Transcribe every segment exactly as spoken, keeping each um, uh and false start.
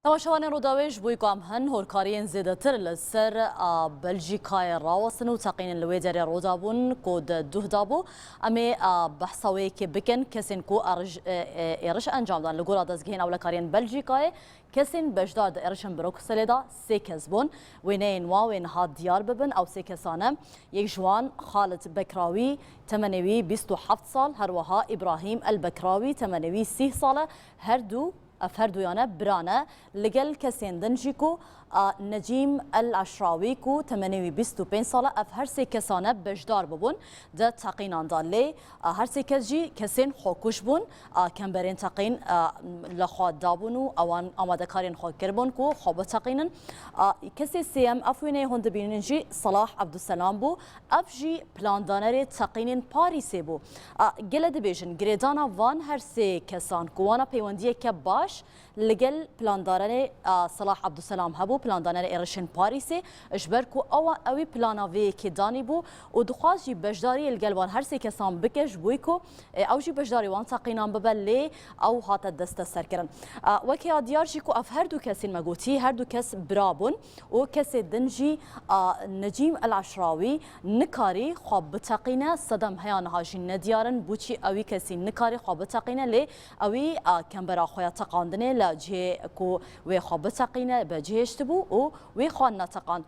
Temaşevanên Rûdawê, ji bo ku em hin horkariyên zêdetir li ser, a, Belcîkayê rawestin û teqînin li wê derê rû dabûn ku di duh da bû, em ê, a, behsa wê yekê bikin. Kesên ku erij-, e, e, êriş encam dan li gora dezgehên ewlekariyên Belcîkayê, kesên beşdar di êrişên Brukselê de sê kes bûn. Wêneyên wan wê niha diyar bibin. Ew sê kesan e. Yek ji wan Xalid Bekrawî, temenê wî bîst û heft sal, her wiha Îbrahîm El Bekrawî, temenê wî sîh sal e. Her du Ev her duyane bira ne, li gel kesên din jî ku, a, Necîm El Eşrawî ku temenê wî bîst û pênc sal e, ev her sê kesane beşdar bibûn di teqînan de. Lê, a, her sê kes jî kesên xwekuş bûn, a, kemberên teqîn, a, li xwe dabûn û ewan amadekarên xwe kiribûn ku xwe biteqînin. A, kesê sêyem, ev wêneyê hûn dibînin jî Salah Abdulselam bû. Ev jî plandanerê teqînên Parîsê bû. A, gele dibêjin, girêdana van her sê kesan ku wana peywendiyeke baş li gel plandanerê, a, Salah Abdulselam hebû, plandanerê êrişên Parîsê, ji ber ku ewa, ewî plana vê yekê danî bû û dixwast jî beşdariyê li gel wan her sê kesan bike, ji bo ku, e, ew jî beşdarî wan teqînan bibe, lê ew hate desteserkirin. A, weke ya diyar jî ku ev her du kesên me gotî, her du kes bira bûn. û kesê din jî, a, Necîm El Eşrawî nikarî xwe biteqîne, sedem heya niha jî nediyar in, bo çî ewî kesî nikarî xwe biteqîne, lê ewî, a, kembera xwe ya teqandinê li cihê ku wê xwe biteqîne, bi cihêştibû û wê xwe neteqand.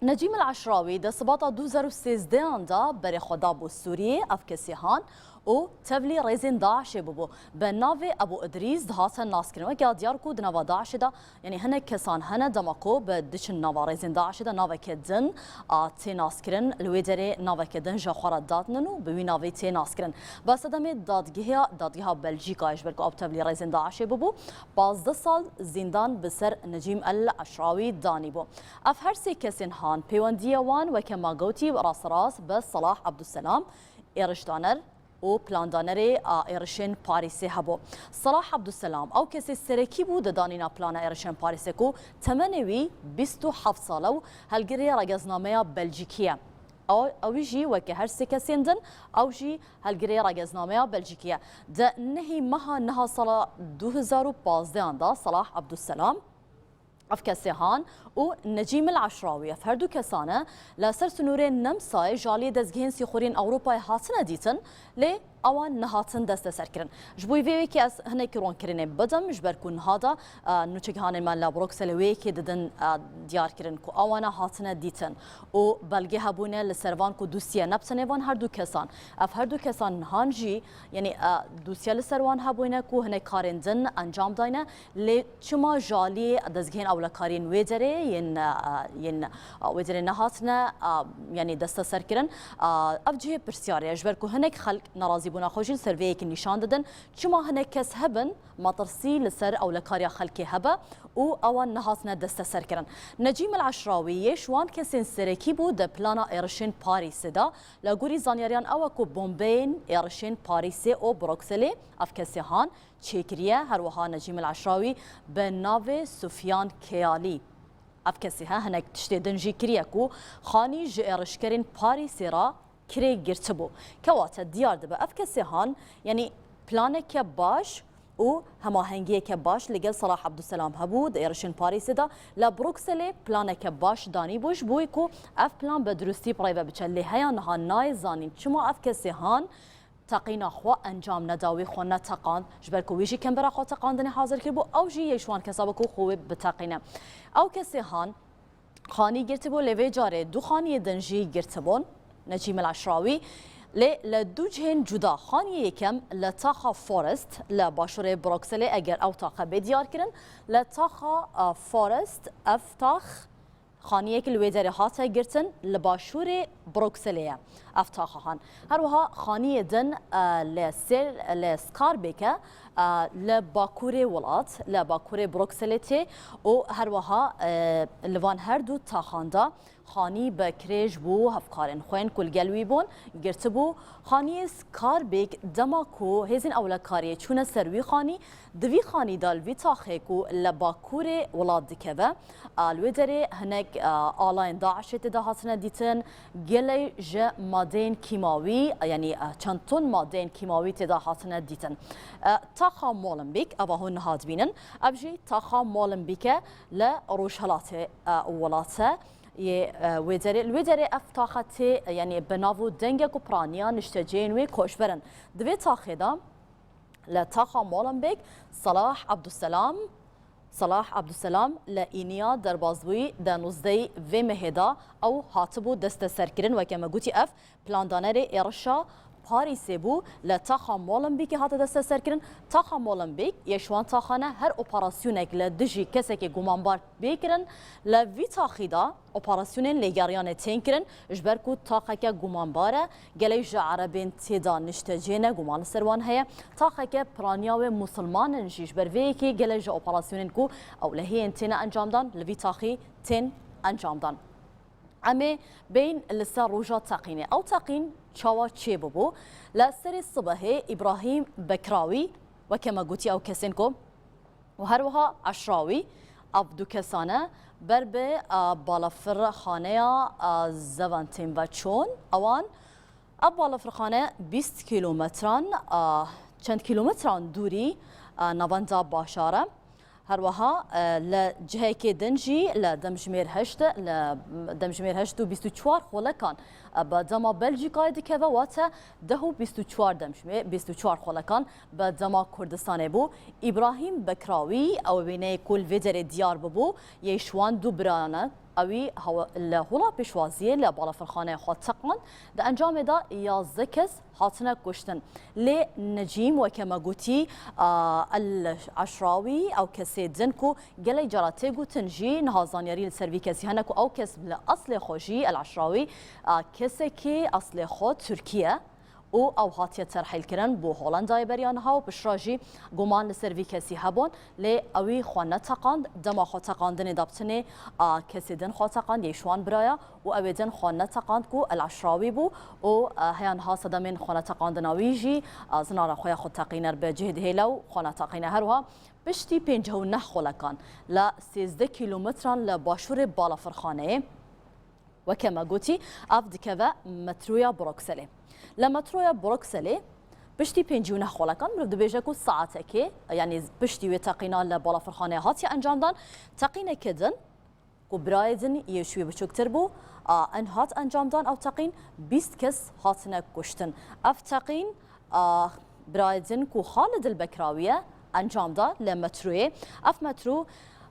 Necîm El Eşrawî di Sibata du hezar û sêzdehan de berê xwe dabû Sûriyê, ev kesê han û tevlî rêzên DAIŞê bûbû. Bi navê Ebû Idrîs dihate naskirin. Weke diyar ku di nava DAIŞê de, yanî hinek kesan hene dema ku bi diçin nava rêzên DAIŞê de naveke din a tê naskirin, li wê derê naveke din ji xwe re datinin û bi wî navê tê naskirin. Bi sedemê dadgeha, dadgeha Belcîkayê ji ber ku ew tevlî rêzên DAIŞê bûbû, pazdeh sal zîndan bi ser Necîm El Eşrawî danîbû. Ev her sê kesên han pêwendiyê wan weke me gotî rasterast bi Salah Abdulselam, êrişdaner û plandanerê a êrişên Parîsê hebû. Salah Abdulselam ew kesê serekî bû di danîna plana êrişên Parîsê ku temenê wî bîst û heft sal e û helgirê rageznameya Belcîkî ye. Ew, ewî jî weke her sê kesên din, ew jî helgirê rageznameya Belcîkî ye. Di nehî meha niha sala du hezar û pazdehan de Salah Abdulselam, ev kesê han û Necîm El Eşrawî, ev her du kesane li ser sinûrên Nemsayê ji aliyê dezgehên sîxuriyên Ewropayê hatine dîtin, lê ewan nehatin desteserkirin. Ji bo vê yekê ez hinek ronkirinê bidim, ji ber ku niha de, e, nûçegihanên me li Brukselê wê yekê didin, e, diyar kirin ku ewana hatine dîtin û belge hebûne li ser van ku dosye ne bi tenê van her du kesan. Ev her du kesan han jî, yanî, e, dosye li ser wan hebûne ku hinek karên din encam dayne. Lê çima ji aliyê dezgehên ewlekariyên wê derê yên, e, yên, e, wê derê nehatine, e, yanî desteserkirin? E, ev cihê pirsyarê ye, ji ber ku hinek xelk nerazîbûna xwe jî li ser vê yekê nîşan didin. Çima hinek kes hebin, metirsî li ser ewlekariya xelkê hebe û ewan nehatine desteserkirin? Necîm El Eşrawî yê ji wan kesên serekî bû di plana êrişên Parîsê de. Li gorî zanyariyan ew e ku bombeyên êrişên Parîsê û Brukselê ev kesê han çêkiriye. Her wiha Necîm El Eşrawî bi navê Sufyan Keyalî, ev kesê he hinek tiştê din jî kiriye ku xanî ji êrişkerên Parîsê re kirê girtibû. Kewate diyar dibe ev kesê han, yanî planeke baş û hemahengiyeke baş li gel Salah Abdulselam hebû di êrişên Parîsê de. Li Brukselê planeke baş danîbû ji bo ku ev plan bi dirustî bi rê ve biçe. Lê heya niha nayê zanîn çima ev kesê han teqîna xwe encam neda, wê xwe neteqand, ji ber ku wî jî kembera xwe teqandinê hazir kiribû, ew jî yek ji wan kesa bû ku xwe wê biteqîne. Ew kesê han xanî girtibû, lê vê carê du xaniyê din jî girtibûn, Necîm El Eşrawî. Lê li du cihên cuda, xaniyê yekem li taxa Forest, li başûrê Brukselê, eger ew taxe bê diyar kirin, li taxa, a, Forest, ev tax, xaniyek li wê derê hate girtin, li başûrê Brukselê ye ev taxa han. Her wiha xaniyê din, e, li Sêr, li Skarbêk e, e, li bakurê welat, li bakurê Brukselê tê û her wiha, e, li van her du taxan de xanî bi kirêj bû, hevkarên xwe yên ku li gel wî bûn, girtibû. Xaniyê Skarbêk dema ku hêzên ewlekariyê çûne ser wî xanî, di vî xanî de li vî taxê ku li bakurê welat dikeve, a, li wê derê hinek, a, alayên DAIŞê tê de hatine dîtin, gelek ji madeyên kîmawî, yanî, a, çend ton madeyên kîmawî tê de hatine dîtin. A, Taxa Molenbeek, eva hûn niha dibînin, ev jî taxa Molenbeek e li rojhilatê, e, welat e. Yê, e, wê derê, li wê derê ev taxa tê, yanî bi nav û dengek û piraniya niştecihên wê koçber in. Di vê taxê de li taxa Molenbeek Salah Abdusselam, Salah Abdusselam li îniya derbazbûyî di nozdehê vê mehê de ew hatibû desteserkirin. Weke me gotî, ev plandanerê êrişa Parîsê bû, li taxa Molenbeekê hate desteserkirin. Taxa Molenbeek yê ji wan taxan e, her operasyonek li dijî kesekê gumanbar bê kirin. Li vî taxî de operasyonên lêgeriyanê tên kirin, ji ber ku taxeke gumanbar e, gelek ji erebên tê de niştecihê ne, guman li ser wan heye. Taxeke piraniya wê misilman in jî, ji ber vê yekê gelek ji operasyonên ku ewlehiyên têne encamdan li vî taxî tên encamdan. Em ê bêjin li ser roja teqînê. Ew teqîn çawa çêbûbû? Li serê sibehê Îbrahîm Bekrawî, weke me gotî, ew kesên ku û her wiha Eşrawî, ev du kesane ber bi, a, balafirxaneya, a, Zeventîn ve çûn. Ewan, ev balafirxane bîst kîlometran, a, çend kîlometran dûrî, a, navenda bajar e. Her wiha, e, li cihekê din jî li demjimêr heşt, li demjimêr heşt û bîst û çar xolekan, e, bi dema Belcîkayê dikeve, wate deh û bîst û çar demjimê-, bîst û çar xolekan bi dema Kurdistanê bû. Îbrahîm Bekrawî, ew wêneyê ku li vê derê diyar bibû, yê ji wan du biran e. Ewî hewa-, li hola pêşwaziyê li balafirxaneya xwe teqand. Di encamê de yazdeh kes hatine kuştin. Lê Necîm, weke me gotî, a, El Eşrawî, ew kesê din ku gelek cara tê gotin jî, niha zanyarî li ser vî kesî hene ku ew kes li eslê xwe jî, El Eşrawî, a, kesekî eslê xwe Tirkî ye û ew hatiye terhîlkirin bo Hollandayê beriya niha û piştre jî guman li ser vî kesî hebûn, lê ewî xwe neteqand, dema xwe teqandinê de bi tinê, a, kesê din xwe teqand, yê ji wan biraya û ewê din xwe neteqand ku El Eşrawî bû û, e, heya niha sedemên xwe neteqandina wî jî, e, zinara xwe ya xwe teqîner bi cih dihêle û xwe neteqîne. Her wiha piştî pêncî û neh xolekan li sêzdeh kîlometran li başûrê balafirxaneyê, weke me gotî, ev dikeve metroya Brukselê. Li metroya Brukselê piştî pêncî û neh xolekan, mirov dibêje ku saetekê, yanî piştî wê teqîna li balafirxaneyê hatiye encamdan, teqîneke din ku birayê din yê ji wî biçûktir bû, a, en hat encamdan ew teqîn, bîst kes hatine kuştin. Ev teqîn, a, birayê din ku Xalid El Bekrawî ye, encam da li metroyê. Ev metro,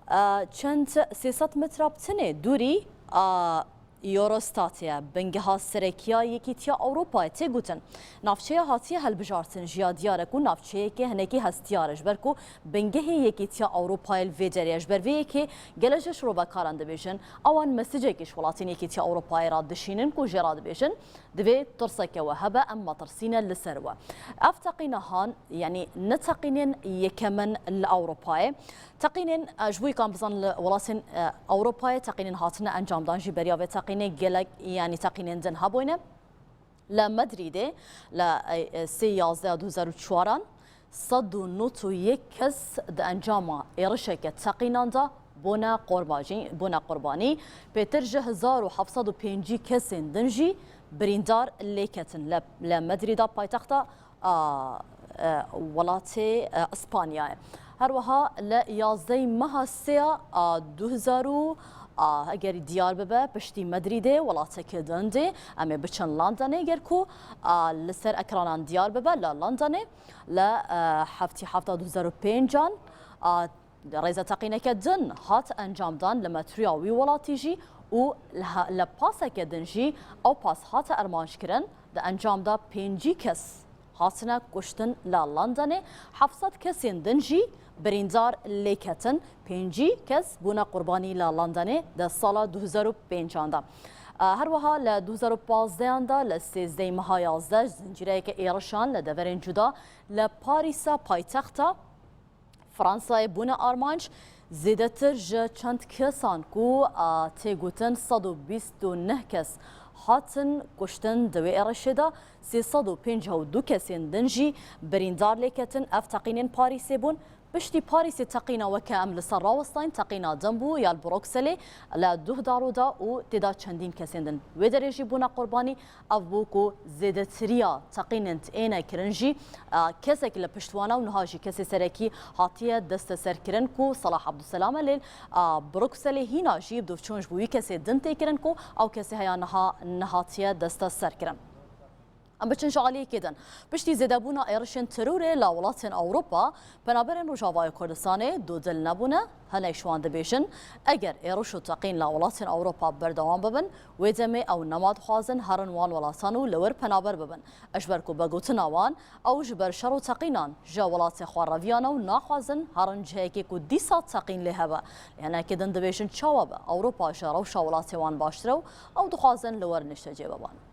a, çend sê sed metra bi tinê dûrî, a, Eurostatê ye, bingeha serekiya Yekîtiya Ewropayê tê gotin. Navçeya hatiye hilbijartin jî ya diyar e ku navçeyeke hinekî hestiyar e, ji ber ku bingehê Yekîtiya Ewropayê li vê derê ye. Ji ber vê yekê gelek ji şirovekaran dibêjin, ewan mesajekî ji welatên Yekîtiya Ewropayê re dişînin ku jê re dibêjin, divê tirseke we hebe, em metirsî ne li ser we. Ev teqîna han, yanî ne teqînên yekem in li Ewropayê. Teqînên, e, ji bo yê ku em bizanin li welatên, e, Ewropayê teqînên hatine encamdan jî beriya vê teqînê gelek, yanî teqînên din hebûne. Li Madrîdê li, e, e, sê yazdeh du hezar û çaran sed û nod û yek kes di encama êrişeke teqînan de bûne qurbanî, bûne qurbanî. Pêtir ji hezar û heft sed û pêncî kesên din jî birîndar lê ketin. Li, li Madrîda paytexta a, e, welatê, e, Îspanyayê. Her wiha li yazdehê meha sêya a du hezar û, a, eger diyar bibe, piştî Madrîdê welatekî din dê, em ê biçin Londonê, ger ku, a, li ser ekranan diyar bibe, li Londonê li, e, heftê heft du hezar û pêncan, a, rêzeteqîneke din hat encamdan li metroya wî welatî jî û li he-, li paseke din jî ew pas hate armanckirin, di encam de pêncî kes hatine kuştin li Londonê, heft sed kesên din jî birîndar lê ketin, pêncî kes bûne qurbanî li Londonê di sala du hezar û pêncan de. Her wiha li du hezar û pazdehan de li sêzdehê meha yazdeh zincîreyeke êrişan li deverên cuda li Parîsa paytexta Fransayê bûne armanc, zêdetir ji çend kesan ku, a, tê gotin sed û bîst û neh kes hatin kuştin di wê êrişê de, sê sed û pêncî û du kesên din jî birîndar lê ketin. Ev teqînên Parîsê bûn, Piştî Parîsê teqîna weke em li ser rawestayîn, teqîna din bû ya li Brukselê li duh daroda û tê de çendîn kesên din wê derê jî bûne qurbanî. Ev bû ku zêdetiriya teqînên têne kirin jî, e, kesek li pişt wan e û niha jî kesê serekî hatiye desteserkirin ku Salah Abdulselam e, lê, e, Brukselê hîna jî bi dûvçûn ji bo wî kesê din tê kirin ku ew kesê heya niha nehatiye desteserkirin. Em biçin ji aliyekê din. Piştî zêdebûna êrişên terorê li welatên Ewropa, penaberên Rojavayê Kurdistanê dodil nebûne. Hinek ji wan dibêjin, eger êriş û teqîn li welatên Ewropa berdewam bibin, wê demê ew nema dixwazin herin wan welatan û li wir penaber bibin. Ji ber ku bi gotina wan, ew ji ber şer û teqînan ji welatê xwe reviyane û naxwazin herin cihekê ku dîsa teqîn lê hebe. Lê hinekê din dibêjin çawa be, Ewropa ji rewşa welatê wan baştir e û ew dixwazin li wir niştecê bibin.